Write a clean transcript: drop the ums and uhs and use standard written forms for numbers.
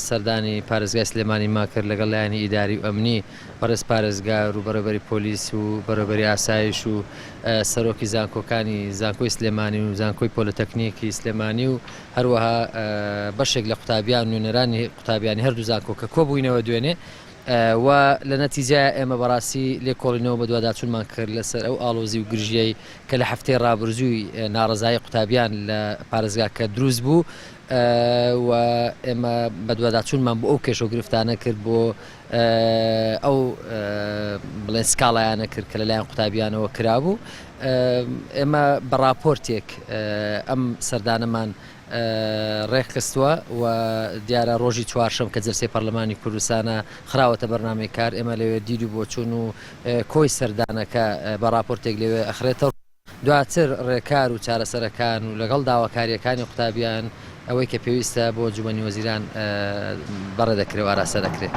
سەردانی پارێزگای سلێمانیمان کرد لەگەڵ لایەنی ئیداری و ئەمنی، بەڕێز پارێزگار و بەڕێوەبەری پۆلیس و بەڕێوەبەری ئاسایش و سەرۆکی زانکۆکانی زانکۆی سلێمانی و زانکۆی پۆلۆتەکنیکی سلێمانی و هەروەها بەشێک لە قوتابیان و نوێنەرانی قوتابیانی هەردوو زانکۆکە کۆبووینەوە دوێنێ و لە نەتیجەیا ئێمە بەڕاستی لێکۆڵینەوە بەدواداچوونمان کرد لەسەر ئەو ئاڵۆزی و گرژییەی کە لە هەفتەی ڕابرزووی ناڕەزایی قوتابیان لە پارێزگاکە دروست بوو و ئێمە بەدواداچوونمان بۆ ئەو کێشە و گرفتانە کرد بۆ ئەو بڵێن سکاڵایانە کرد کە لەلایەن قوتابیانەوە کرابوو ئێمە بە ڕاپۆرتێک ئەم سەردانەمان ڕێکخستووە و دیارە ڕۆژی چوارشەم کە جەلسەی پەرلەمانی کوردستانە خراوەتە بەرنامەی کار، ئێمە لەوێ دید و بۆچوون و کۆی سەردانەکە بە ڕاپۆرتێک لەوێ ئەخرێتە ڕوو، دواتر ڕێکار و چارەسەرەکان و لەگەڵ داواکارییەکانی قوتابیان ئەوەی کە پێویستە بۆ ئەنجومەنی وەزیران بەڕێ دەکرێ و ئاراستە دەکرێ.